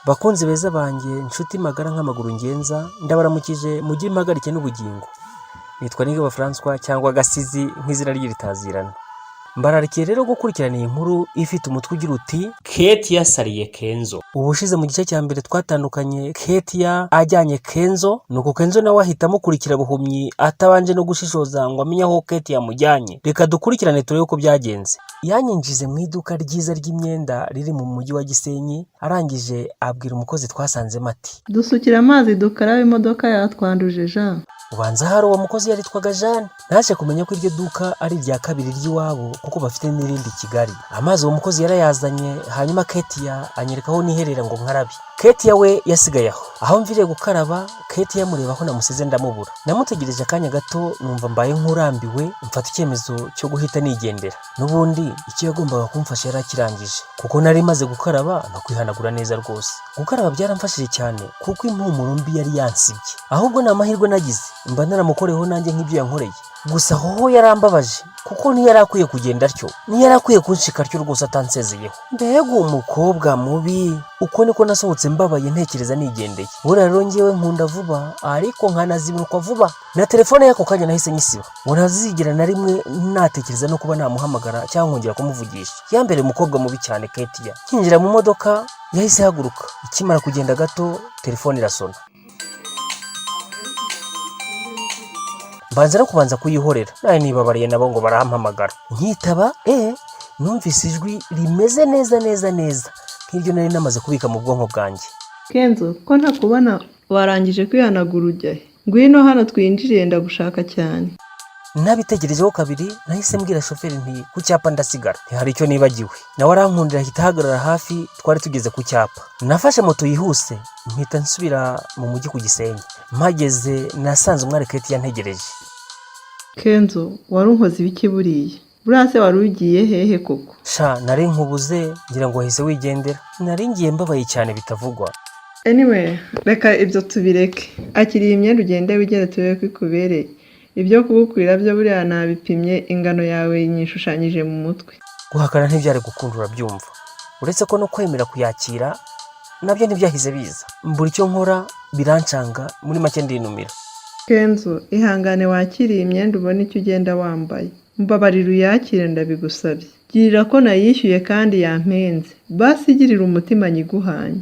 Bakunzi beza banjye, nshuti magara nk'amaguru ngenza, ndabaramukije, mugire impagarike n'ubugingo. Nitwa Nigaba Francois cyangwa Gasizi nk'izina ry'Iritazirano. Mbararikiye rero gukurikirana iyi nkuru ifite umutwe ugira uti: "Keti yasariye Kenzo". Ubushize mu gice cya mbere twatandukanye Ketia ajyanye Kenzo, nuko Kenzo nawe ahita amukurikira buhumyi atabanje no gushishoza ngo amenye aho Keti yamujyanye. Reka dukurikirane turebe uko byagenze. Yanyinjize mu iduka ryiza ry'imyenda riri mu mujyi wa Gisenyi, arangije abwira umukozi twasanzemo ati: "Dusukira amazi dukarabe, imodoka yatwanduje Jean." Ubanza hari uwo mukozi yaritwaga Jeanne. Naje kumenya ko iryo duka ari irya kabiri ry'iwabo kuko bafite n'irindi i Kigali. Amazi uwo mukozi yarayazanye, hanyuma Ketia anyereka aho niherera ngo nkarabe. Ketia we yasigaye aho. Aho mviriye gukaraba, Ketia mureba aho namusize ndamubura. Namutegereje akanya gato, numva mbaye nk'urambiwe, mfata icyemezo cyo guhita nigendera. N'ubundi icyo yagombaga kumfasha yari akirangije kuko nari maze gukaraba no kwihanagura neza rwose. Gukaraba byaramfashije cyane kuko impumuro mbi yari yansibye. Ahubwo ni amahirwe nagize mba naramukoreyeho nanjye nk'ibyo yankoreye. Gusa hoho yarambabaje kuko ntiyari akwiye kugenda atyo, ntiyari akwiye kunshika atyo rwose atansezeyeho. Mbega umukobwa mubi! Uko niko nasohotse mbabaye, ntekereza nigendeye. Buriya rero ngewe nkunda vuba ariko nkanazibukwa vuba. Na telefone y'ako kanya nahise nyisiba ngo ntazigera na rimwe natekereza no kuba namuhamagara cyangwa nkongera kumuvugisha. Yambereye umukobwa mubi cyane Ketia. Nkinjira mu modoka yahise ihaguruka. Ikimara kugenda gato telefone irasona, mbanza no kubanza kuyihorera nawe nibabariye nabo ngo barampamagara. Nkitaba, numvise ijwi rimeze neza neza neza nk'iryo nari namaze kubika mu bwonko bwanjye. Kenzo, ko ntakubona, warangije kwihanagura ujya he? Ngwino hano twinjiriye, ndagushaka cyane. Ntabitekerejeho kabiri nahise mbwira shoferi nti: "Ku cyapa ndasigara, ntihari icyo nibagiwe." Nawe arankundira ahita ahagarara hafi twari tugeze ku cyapa. Nafashe moto yihuse mpita nsubira mu mujyi ku Gisenyi. Mpageze nasanze umwari Keti yantegereje. Kenzo, wari unkoze ibiki buriya? Buriya se wari ugiye hehe koko? Sha, nari nkubuze ngira ngo wahise wigendera. Nari ngiye mbabaye cyane bitavugwa. Anyway, reka ibyo tubireke. Akiriye imyenda ugende wigere turebe ko ikubereye. Ibyo kugukwira byo buriya nabipimye, ingano yawe nyishushanyije mu mutwe. Guhakana ntibyari gukunda, urabyumva. Uretse ko no kwemera kuyakira nabyo ntibyahise biza, mbura icyo nkora birancanga, muri make ndinumira. Kenzo, ihangane wakiriye imyenda ubone icyo ugenda wambaye. Mbabarira uyakire, ndabigusabye. Girira ko nayishyuye kandi yampenze, basi girira umutima nyiguhanye.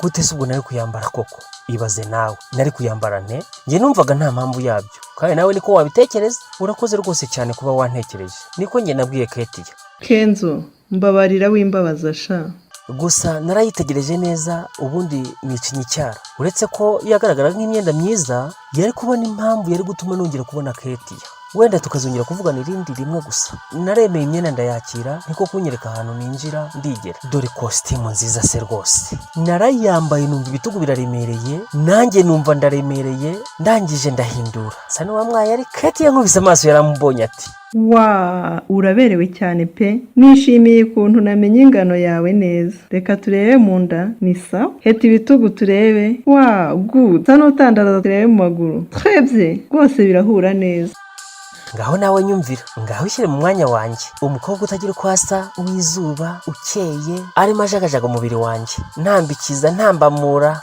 Gute se ubwo nari kuyambara koko? Ibaze nawe, nari kuyambara nte? Njye numvaga nta mpamvu yabyo, kandi nawe niko wabitekereza. Urakoze rwose cyane kuba wantekereje, niko njye nabwiye Ketiya. Kenzo, mbabarira wimbabaza sha. Gusa narayitegereje neza ubundi nicinya icyara. Uretse ko yagaragara nk'imyenda myiza, yari kubona impamvu yari gutuma nongera kubona Ketiya, wenda tukazongera kuvugana irindi rimwe gusa. Naremeye imyenda ndayakira, niko kunyereka ahantu ninjira ndigera. Dore kositimu nziza se rwose! Narayambaye numva ibitugu biraremereye, nanjye numva ndaremereye. Ndangije ndahindura nsa n'uwamwaye, ari Ketiya nkubise amaso yaramubonye ati: Wa, uraberewe cyane pe! Nishimiye ukuntu namenye ingano yawe neza. Reka turebe mu nda, ni sawa. Heta ibitugu turebe. Wa, good. Sa n'utandaraza turebe mu maguru. Twebye rwose birahura neza. Ngaho nawe nyumvira, ngaho ushyire mu mwanya wanjye, umukobwa utagira uko asa, w'izuba, ukeye, arimo ajagajaga umubiri wanjye, ntambikiza, ntambamura.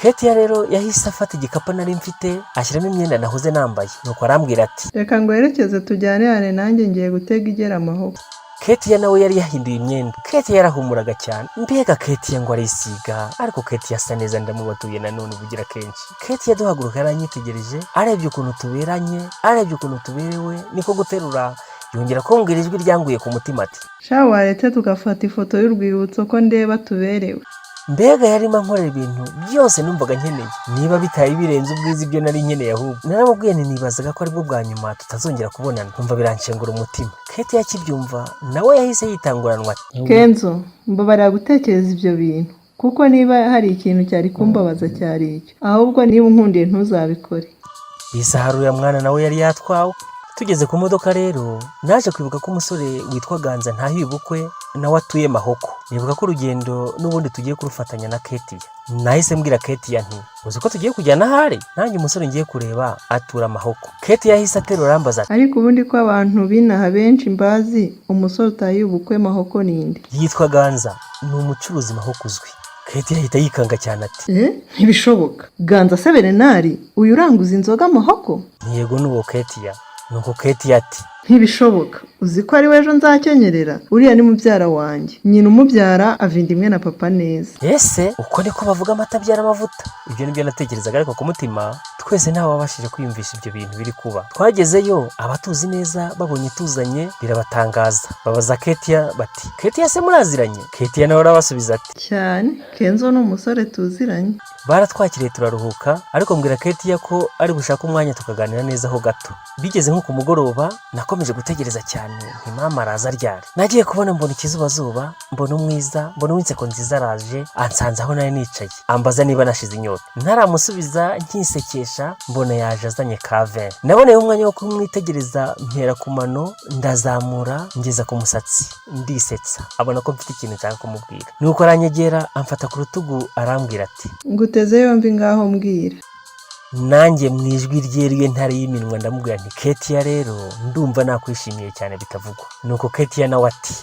Ketiya rero yahise afata igikapu nari mfite ashyiramo imyenda nahoze nambaye, nuko arambwira ati: "Reka ngwerekeze tujyanirane, nanjye ngiye gutega igera amahoro." Ketiya nawe yari yahinduye imyenda. Ketiya yarahumuraga cyane. Mbega Ketiya ngo arisiga! Ariko Ketiya asa neza, ndamubatuye nanone ubugira kenshi. Ketiya duhaguruka yaranyitegereje, arebye ukuntu tuberanye, arebye ukuntu tuberewe, niko guterura yongera kumbwira ijwi ryanguye ku mutima ati: "Sha, waretse tugafata ifoto y'urwibutso ko ndeba tuberewe?" Mbega yarimo ankorera ibintu byose numvaga nkeneye, niba bitari birenze ubwiza ibyo nari nkeneye. Ahubwo naramubwiye nti nibazaga ko aribwo bwa nyuma tutazongera kubonana, nkumva biranshengura umutima. Keti yakibyumva nawe yahise yitanguranwa ati: "Kenzo, mbabarira gutekereza ibyo bintu, kuko niba hari ikintu cyari kumbabaza cyari icyo. Ahubwo niba unkundiye ntuzabikore." Isaha uriya mwana nawe yari yatwawe. Tugeze ku modoka rero naje kwibuka ko umusore witwa Ganza ntahiye ubukwe nawe atuye Mahoko, nibuka ko urugendo n'ubundi tugiye kurufatanya na Ketiya. Nahise mbwira Ketiya nti: "Uzi ko tugiye kujyana ahari? Nanjye umusore ngiye kureba atura Mahoko." Ketiya yahise aterura arambaza ati: "Ariko ubundi ko abantu b'inaha benshi mbazi, umusore utahiye ubukwe Mahoko ninde?" "Yitwa Ganza, ni umucuruzi Mahoko uzwi." Ketiya ahita yikanga cyane ati: Eh, ntibishoboka! Ganza se Berenari, uyu uranguza inzoga amahoko? Ntiyego, n'uwo Ketiya. Nuko Ketiya ati: Ntibishoboka! Uzi ko ari we ejo nzakenyerera? Uriya ni mubyara wanjye, nyina umubyara avinda imwe na papa neza. Ese uko niko bavuga amata abyara amavuta? Ibyo nibyo natekerezaga, ariko ku mutima twese ntawe wabashije kwiyumvisha ibyo bintu biri kuba. Twagezeyo, abatuzi neza babonye tuzanye birabatangaza, babaza Ketiya bati: "Ketiya se muraziranye?" Ketiya nawe arabasubiza ati: Cyane, Kenzo ni umusore tuziranye. Baratwakiriye turaruhuka, ariko mbwira Ketiya ko ari bushake umwanya tukaganira neza ho gato. Bigeze nko ku mugoroba, nakomeje gutegereza cyane nti: "Mama araza ryari?" Nagiye kubona mbona ikizubazuba, mbona umwiza, mbona uw'inseko nziza araje ansanze aho nari nicaye, ambaza niba nashize inyota. Ntaramusubiza, nkisekesha, mbona yaje azanye kave. Naboneyeho umwanya wo kumwitegereza, mpera ku mano ndazamura ngeza ku musatsi, ndisetsa, abona ko mfite ikintu nshaka kumubwira. Nuko aranyegera, amfata ku rutugu, arambwira ati: Nguteze yombi, ngaho mbwira. Nanjye mu ijwi ryeruye ntare y'iminwa ndamubwira nti: "Ketiya rero, ndumva nakwishimiye cyane bitavugwa." Nuko Ketiya nawe ati: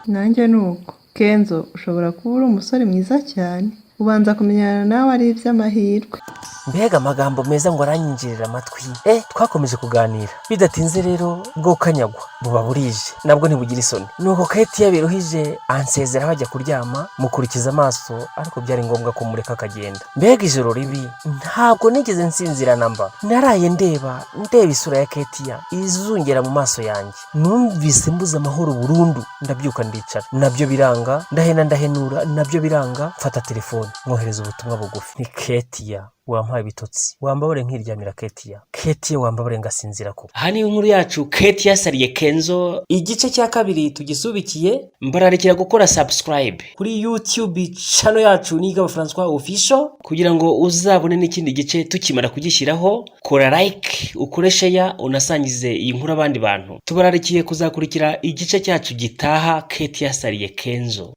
Nanjye ni uko, Kenzo, ushobora kuba uri umusore mwiza cyane, ubanza kumenyana nawe ari iby'amahirwe. Mbega amagambo meza ngo aranyinjirira amatwi! Eh, twakomeje kuganira. Bidatinze rero bwo kanyagwa buba burije, nabwo ntibugira isoni. Nuko Ketiya biruhije ansezeraho ajya kuryama, mukurikiza amaso, ariko byari ngombwa ko mureka akagenda. Mbega ijoro ribi! Ntabwo nigeze nsinzira namba. Naraye ndeba ndeba isura ya Ketiya izungera mu maso yanjye. Numvise mbuze amahoro burundu. Ndabyuka ndicara, nabyo biranga, ndahena ndahenura, nabyo biranga. Mfata telefone mwohereza ubutumwa bugufi: "Ni Ketiya, wampaye ibitotsi, wambabare nkiryamira. Ketiya, Ketiya, wambabare ngasinzira koko." Aha niyo inkuru yacu Ketiya yasariye Kenzo igice cya kabiri tugisubikiye. Mbararikira gukora subscribe kuri YouTube channel yacu Nigaba Francois Official kugira ngo uzabone n'ikindi gice tukimara kugishyiraho. Kora like, ukore share, unasangize iyi nkuru abandi bantu. Tubararikiye kuzakurikira igice cyacu gitaha, Ketiya yasariye Kenzo.